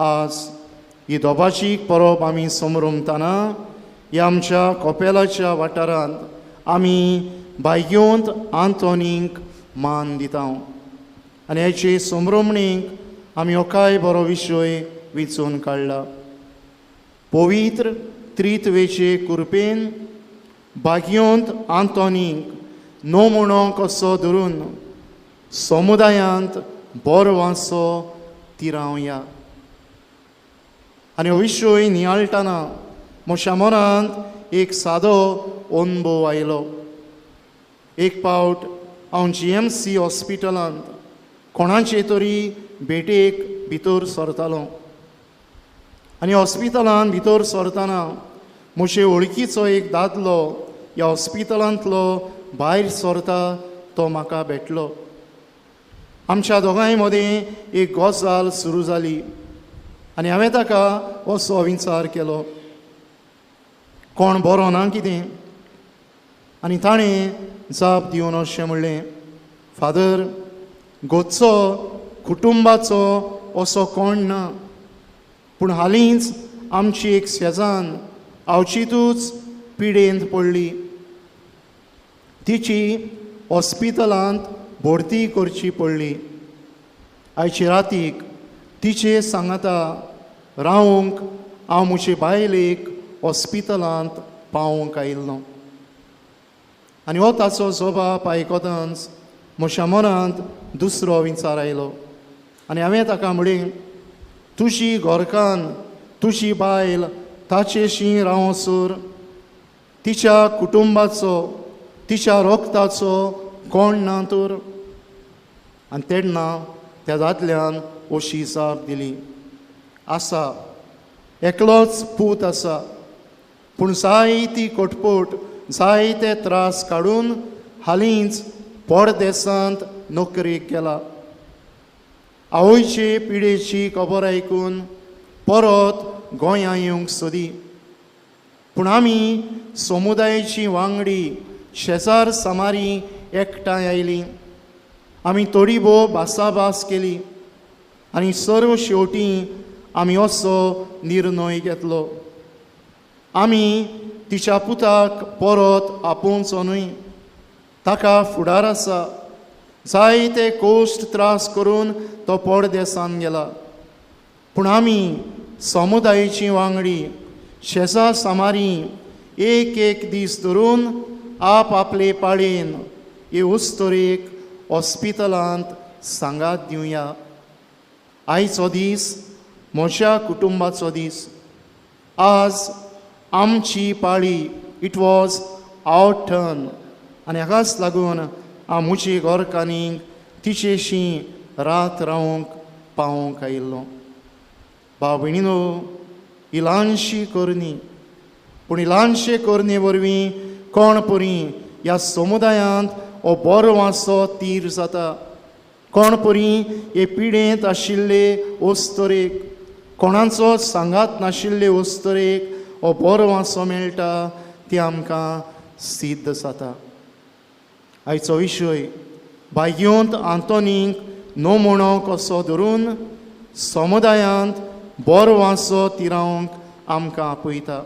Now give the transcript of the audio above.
आज ही दोबाचीक परब आमी समरमतना ह्या आमच्या कोपेलाच्या वाठारांत आमी भाग्योंत आंतोनीक मान दिता आनी हेचे समरमणीक आमी हो काय बरो विशय विचून काडला. पवित्र त्रित्वेचे कृपेन भाग्योंत आंतोनीक नमुणो कसो धरून समुदायांत बरो वांसो तिरावया. आनी हो विशय नियाळटना म्हज्या मनांत एक सादो अणभव आयलो. एक पावट हांव जीएमसी हॉस्पिटलांत कोणाचे तरी भेटेक भितर सरतालो आनी हॉस्पिटलांत भितर सरतना म्हजे वळखीचो एक दादलो ह्या हॉस्पिटलांतलो भायर सरता तो म्हाका भेटलो. आमच्या दोगांय मदीं एक गजाल सुरू जाली आनी हांवें ताका असो विचार केलो, कोण बरो ना कितें? आनी ताणें जाप दिवन अशें म्हणलें, फादर, गोदचो कुटुंबाचो असो कोण ना, पूण हालींच आमची एक शेजान आवचितूच पिडेंत पडली, तिची हॉस्पिटलांत भरती करची पडली. आयचे रातीक तिचे सांगाता रावंक हांव म्हजे बायलेक हॉस्पिटलांत पावोवंक आयिल्लो. आनी हो ताचो जबाब आयकतच म्हज्या मनांत दुसरो विचार आयलो आनी हांवें ताका म्हणलें, तुजी घरकान्न, तुजी बायल ताचेशी रावसर तिच्या कुटुंबाचो, तिच्या रोगताचो कोण ना तर? आनी तेन्ना त्या दादल्यान अशी जाप दिली, आसा, एकलोच पूत आसा, पूण जायती कटपट, जायते त्रास काडून हालींच परदेसांत नोकरेक गेला. आवयचे पिडेची खबर आयकून परत गोंयां येवंक सोदी, पूण आमी समुदायाची वांगडी शेजार सामारी एकठांय आयलीं. आमी थोडी भोव भासाभास केली आनी सर्व शेवटी आमी असो निर्णय घेतलो, आमी तिच्या पुताक परत आपोवचो न्हय, ताका फुडार आसा, जायते कोश्ट त्रास करून तो परदेसान गेला, पूण आमी समुदायाची वांगडी शेजा सामारी एक एक दीस धरून आप आपले पाळयेन हे उस्तरेक हॉस्पिटलांत सांगात दिवया. आयचो दीस म्हज्या कुटुंबाचो दीस, आज आमची पाळी, it was our turn. आनी हाकाच लागून हांव म्हजी घरकान्नीक तिचेशी रात रावंक पावोवंक आयिल्लो. भाव भयणीनो, ही ल्हानशी करणी, पूण ही ल्हानशे करणे वरवीं कोण परी ह्या समुदायांत हो बरो वांसो तीर जाता, कोण परी हे पिडेंत आशिल्ले वस्तरेक, कोणाचो सांगात नाशिल्ले वस्तरेक हो बरो वांसो मेळटा, ती आमकां सिद्ध जाता. आयचो विशय भाग्योंत आंतोनीक नमुणो कसो धरून समुदायांत बरो वांसो तिरावंक आमकां आपयता.